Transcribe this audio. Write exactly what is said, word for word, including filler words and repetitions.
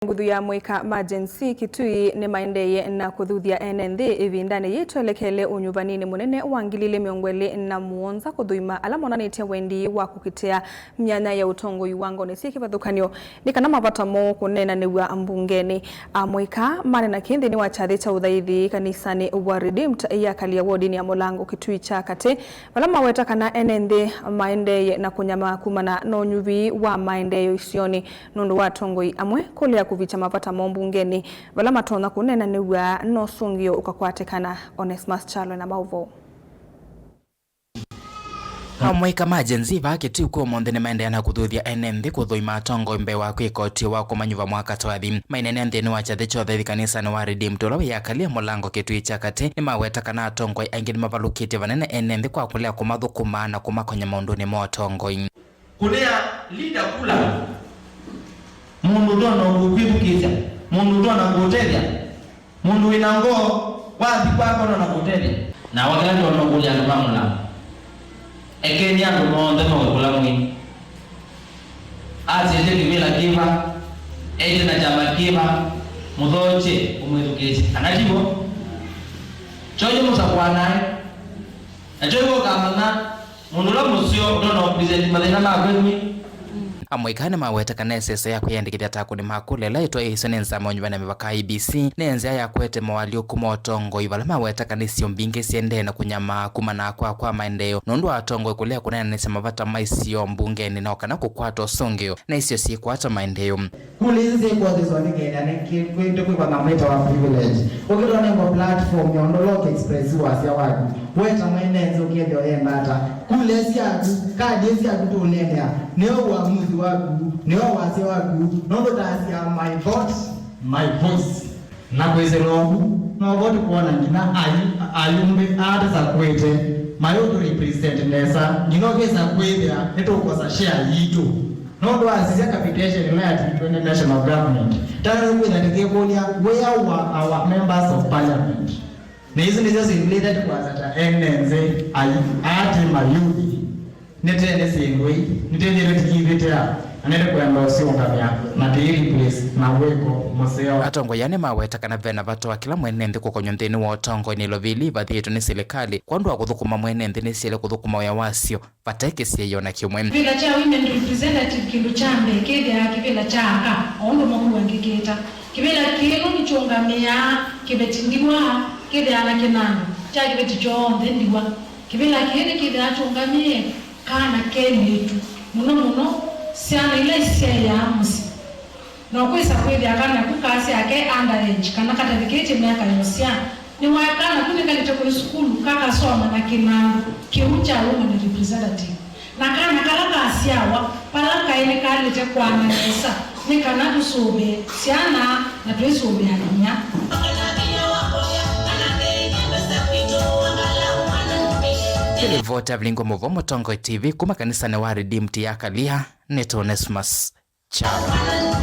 Nguthu ya amũika ma Gen Z Kitui nĩmaendeeye na kũthuthya ene nthĩ ĩvindanĩ yĩĩ twelekele ũnyuvaninĩ mũnene wa ngili ilĩ mĩongo ĩlĩ na mũonza kũthũima ala monanĩtye wendi wa kũkitĩa myanya ya ũtongoi wa ngonĩ syĩ kĩvathũkany'o nĩ kana mavata moo kũneenanĩw'a mbungenĩ. Amũika manena kĩĩ nthĩnĩ wa kyathĩ kya ũthaithi kanisanĩ wa Redeemed ĩyakalia wodinĩ ya Mũlango Kitui kya Katĩ, vala maweta kana ene nthĩ maendeeye na kũnyamaa kumana na ũnyuvi wa maendeeo isionĩ nũndũ wa atongoi amwe kũlea kũvikya mavata moo mbungenĩ, vala matonya kũneenanĩw'a na ũsũngĩo ũkakwatĩkana. Onesmus Kyalo na maũvoo. Amũika ma Gen Z vaa Kitui kwa ũmũnthĩ nĩmaendeea na kũthuthya ene nthĩ kũthũima atongoi mbee wa kwĩka ũtwi wa kũmanyuva mwaka twathi. Maineenea nthĩnĩ wa kyathĩ kya ũthaithi kanisanĩ wa Redeemed ũla wĩ ĩyakalia Mũlango Kitui kya Katĩ, nĩmaweta kana atongoi aingĩ nĩmavalũkĩtye vanene ene nthĩ kwa kũlea kũmathũkũma na kũmakonya maũndũnĩ ma ũtongoi. Kũnĩa leader kula. Mũndũ ũtonya kũkwĩthukĩĩsya, mũndũ ũtonya kũũtethya, mũndũ wĩ na ngoo, wathi kwake ũtonya kũũtethya. Na wakĩla ndonya kũlya andũ ma Mũlango. Ekeni andũ monthe mawe kũla mwĩ. Asĩte kĩvĩla kĩva, ete na kyama kĩva, mũthokye ũmwĩthukĩĩsye. Kana tiw'o? Kyo nĩ mũsakũa naĩ. Na kyo nĩ ũkamanya. Mũndũ ũla mũseo ũtonya kũpresent mathĩna ma kwĩthw'ĩ. Amũika nĩmaweta kana ĩseso ya kwĩyandĩkĩthya ta akũni ma kũla ĩla ĩtwaĩĩswe nĩ nzama ya ũnyuvani na mĩvaka, I E B C, nĩ nzĩa ya kũete moalyũku ma ũtongoi, vala maweta kana isio mbingĩ siendee na kũnyamaa kumana na kwaa kwa maendeeo nũndũ wa atongoi kũlea kũneenanĩsya mavata ma isio mbungenĩ na o kana kũkwata ũsũngĩo na isio syĩkwata maendeeo. Kula isu syĩkwotheswa nĩ kethĩa nĩ kĩ-, kwĩ-, nĩkwĩkwa na metawa privilege. Ũkĩtwa nengwa platform ya ũndũ ũla ũkexpress wasya waku. Weta mwene nzĩ ũkethĩa ũyenda ata. Kula syaku, kadi syaku tũũneenea. Nĩyo uamuzi waku, nĩyo wasya waku. Nũndũ tasya my vote, my voice. Na kwĩsĩla ũu, no vote kwona nginya ayu-, ayumbe atesa kwĩte, mayũtũ represent nesa, nginya ũkesa kwĩthĩa nĩtũkosa share yitũ. Nũndũ asisya capitation ĩla yatw'ĩtwe nĩ national government, tana nĩkwĩtha tũkĩkũlya, where were our members of parliament? Na isu nĩsyo syĩtulĩte tũkwasya ta ene nzĩ, ai-, aatĩ, mayuthi. Nĩtene syĩndũ ii, nĩtethĩwe tũyĩvĩtĩa, na nĩtũkwenda ũsyũngamya, na tũyĩ replace na wĩko mũseo. Atongoi aa nĩmaweta kana ve na vata wa kĩla mwene nthĩ kũkonywa nthĩnĩ wa ũtongoi nĩ ilovili ivathĩtwe nĩ silikalĩ, kwondũ wa kũthũkũma mwene nthĩ nĩsyaĩle kũthũkũma wĩa wasyo. Vate kĩsiĩĩo na kĩmwe. Kĩvĩla kya women representative kĩndũ kya mbee kĩthĩawa kĩvĩla kya aka, o ũndũ makuwa ngĩkĩta. Kĩvĩla kĩĩ nĩkyũngamĩaa kĩveti ndiwa kĩthĩawa na kĩnandũ kya kĩveti kyonthe ndiwa. Kĩvĩla kĩĩ nĩkĩthĩawa kyũngamĩe kana kelĩtu, mũno mũno syana ila isyaĩaa mũsyĩ. No kwĩsa kwĩthĩa kana ku kasya ke underage kana katavikĩtye myaka ya ũsyaa. Nĩwae kana ku nĩkalĩte kũĩ sukulu kakasoma na kĩnandũ kĩu kya women representative. Na kana kala kasyawa vala kaĩ nĩkalĩte kwana nesa nĩ kana tũsũvĩe syana na twĩsũvĩa inyia. Nĩ livoti ya Vilingwa Mũvoo Mũtongoi T V kuma kanisanĩ wa Redeemed ya Kalia, nĩ Onesmus Kyalo.